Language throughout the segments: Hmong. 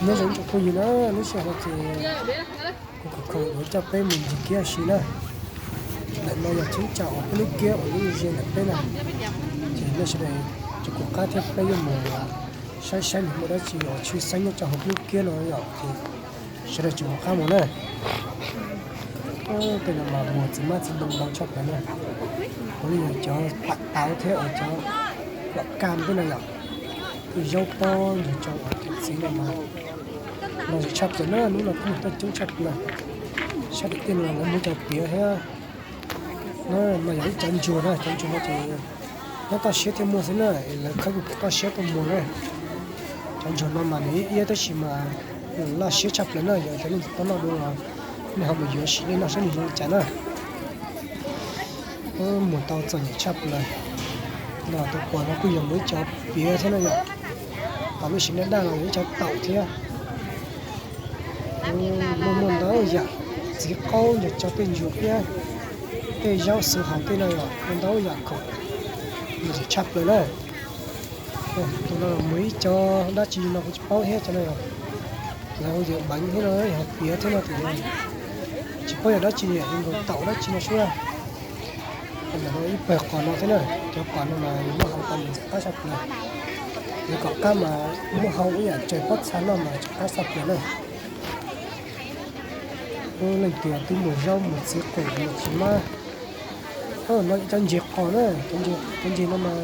Nyob zoo ib tsoom phooj ywg na, lub sij hawm no ces kuv khov kho yuav coj peb mus ncig kiab si na. Ntawm no yog cheeb tsam uas peb lub kiab uas lub ze ntawm peb na, ces nej sawv daws tsis pub qab thiab peb yuav mus saib saib nws muaj dab tsi uas tshwj xeeb nyob rau hauv peb lub kiab no yom, ces sawv daws tsis pub qab mus na. Tej no mas muag txiv mab txiv ntoo ntau tshaj plaws na. Kuv li yog cov pam tauv thiab uas cov pam kam tej no yom. Tej zaub pob ntug tsoo uas cov txiv no mas lom zem tshaj plaws na, hnub no kuj muaj coob tshaj plaws. Sab tim tej no lawv muaj cov piav thiab. No mas yog ib cov ntsuag na, cov ntsuag no ces nyob toj siab thiaj muaj xwb na, es lawv khawb kuj pom toj siab tuaj muag na. Cov ntsuag no mas nws iab iab tab sis mas laj siab tshaj plaws na, yog cov nej tsis tau noj dua los nej ho mus yuav sim nej noj saib nws zoo li cas na. Muag tau txom nyem tshaj plaws. No tus quas no kuj yog muaj ib cov piav thiab no yom. Tom lub sim neej daj los yog ib cov taum thiab. Muaj muaj ntau yam, txiv qaub, ncaws tso, tej ntsuag iab, tej zaub xuv haus tej no yom, muaj ntau yam khoom lom zem tshaj plaws na. Tus no muaj ib cov dab tsi no kuv tsis paub thiab, cov no lawv hu tias beev thiab no yog piav thiab no tus no tsis paub yog dab tsi, zoo nkaus taum dab tsi no xwb. Ntawm no ib pawg qos no thiab na, cov qos no mas muab hau tau mas ntxim qab tshaj plaws. Yuav kom qab mas muab hau ib yam tsaws pob txha noj mas tseem qab tshaj plaws na. Leej twg twb muag zaub muag txiv qus muag txiv mab. No ib cov ntses qos na, cov ntses no mas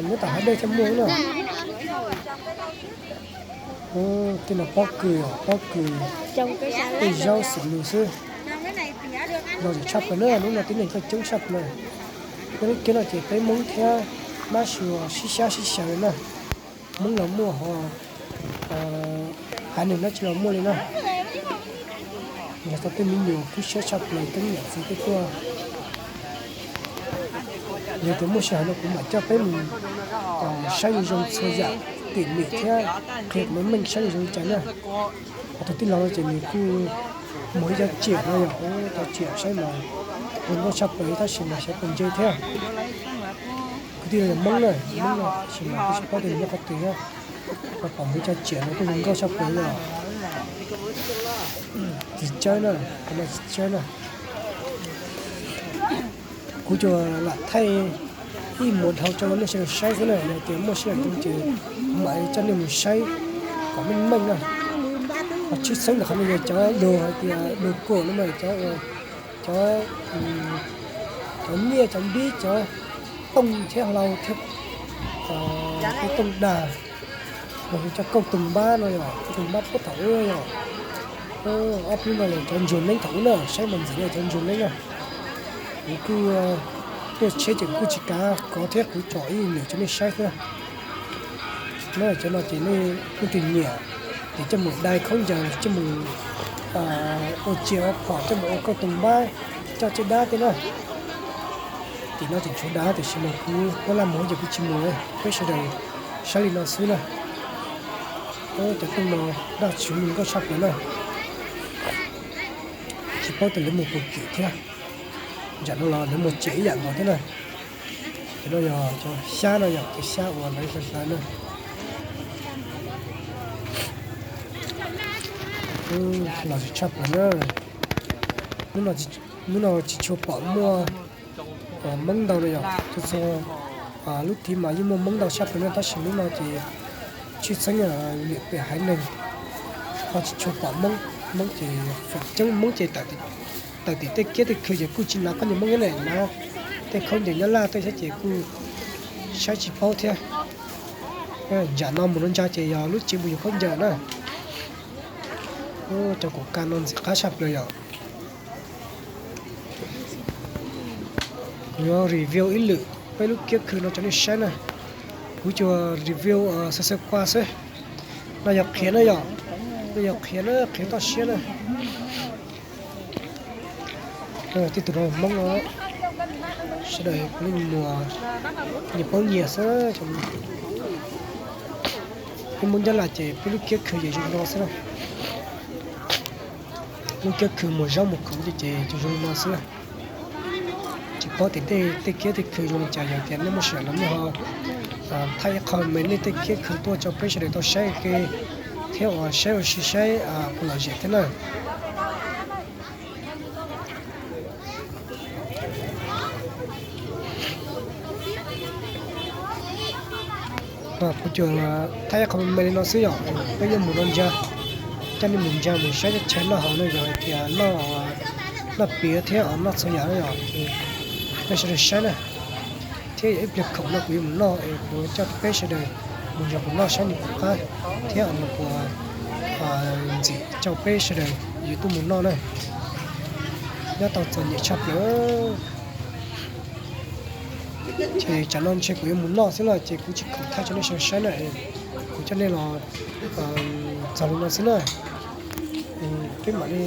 nyob tom hav dej thiaj muaj na. Tej no pob kws, pob kws, tej zaub xwm nus xwb. Lom zem tshaj plaws na, hnub no tib neeg tuaj coob tshaj plaws. Peb lub kiab no ces peb Hmoob thiab mab sua sib xyab sib xyaw na. Hmoob los muaj ho hav neeg dab tsi los muaj li na. Yog tau tej me nyuam kub siab tshaj plaws, tej niam txiv tuaj tuaj. Yog tias muaj sij hawm no kuv mam coj peb mus saib zoo zoo txhua yam, tim nim thiab qhia meej meej saib zoo zoo li cas na. Ho tus tij laug no ces nws kuj muag ib cov tsiam no yom, cov tsiam saib mas zoo nkauj tshaj plaws tab sis mas xyov puas ntse thiab. Kwv tij no yog Hmoob na, Hmoob no tab sis mas kuj tsis paub tias nws nyob qhov twg thiab. Ho pom muag cov tsiam no kuj zoo nkauj tshaj plaws yom. Txiv tsawb na, qhov no txiv tsawb na. Kuv tsuas lam thaij ib muag dhau rau nej sawv daws saib xwb na, yog tias muaj sij hawm ces kuv mam coj nej mus saib kom meej meej na. Ho tshwj xeeb ntawm qhov no yog cov luag hais tias luag kuam no mas cov, cov, cov nyiaj cov npib cov tooj thiab hlau thiab tej tooj dag los yog cov kauj toog npab no yom, kauj toog npab puag thaum ub yom. Ob peb no yog cov ntsuag neeb thaum ub na, saib mas ntxim li cov ntsuag neeb na. Kuv kuj tuaj tsheb ces kuv kuj tsis kav kov thiab kuv tsom ib lwm rau nej saib xwb. No cov no ces nej leej twg nyiam ces coj mus dai khaub ncaws, coj mus ua tsiaj ua phom, coj mus ua kauj toog npab, coj tsiaj dab tej na. Tim no tseem tshuav dav tiam sis mas kuv puab laj mus ces kuv tsis mus, peb sawv daws saib li no xwb na. Cov tooj no daj tswv zoo nkauj tshaj plaws na. Tsis paub tias lawv muag puas kim thiab. Ntsam no los lawv muag tsem ib yam nkaus thiab na. Cov no yog cov xyab no yom, cov xyab uas lawv hlawv hlawv na. Lom zem tshaj plaws na. Hnub no tsis tshua pom muaj Hmoob ntau no yom, txhua txhua lub tid mas yeej muaj Hmoob ntau tshaj plaws na, tab sis hnub no ces tshwj xeeb lwm pem haiv neeg ho tsis tshua pom Hmoob. Hmoob ces feem coob Hmoob ces tawm tim tej kiab tej khw ces kuj tsis hnav khaub ncaws Hmoob nyob ne, hnav tej khaub ncaws Nyab Laj tej thiab ces kuj saib tsis paub thiab. Ntsam no mus no ntsa ces yog lub tsev mus yug khaub ncaws na. Cov kaum ka no ntxim qab tshaj plaws yom. Kuv yuav review ib lwm peb lub kiab khw no rau nej saib na. Kuv tsuas review xav xav kua xwb. No yog qhiav na yom, no yog qhiav na, qhiav toj siab na. Tej tus no Hmoob no, sawv daws kuv leej muag nyias paub nyias xwb. Peb Hmoob Nyab Laj ces peb lub kiab khw ces zoo no xwb na. Lub kiab khw muag zaub muag khoom ces zoo no xwb. Tsis paub tias tej kiab tej khw zoo li cas, yog tias nej muaj sij hawm los nej ho thaij ib qho me nej tej kiab khw tuaj rau peb sawv daws tau saib ua ke thiab. thiab uas saib ua si saib puas lom zem thiab na. Kuv cuag thaij ib qho me me li no xwb yom, peb yuav mus no ntsa, coj nej mus ntsa mus saib teb chaws noj haus no yog hais tias noj piav thiab noj txhua yam no yog nej sawv daws saib na. Thiab yog ib pliag khoom no kuv yuav mus noj es kuv coj peb sawv daws mus zov kuv noj saib nws puas qab thiab nws puas ntxim rau peb sawv daws yuav tuaj mus noj na. Nyob tau txom nyem tshaj plaws. Ces tsam no ntshe kuv yuav mus noj xwb na ces kuv tsis khoom thaij rau nej sawv daws saib na, kuv coj nej los txog li no xwb na. Peb mam li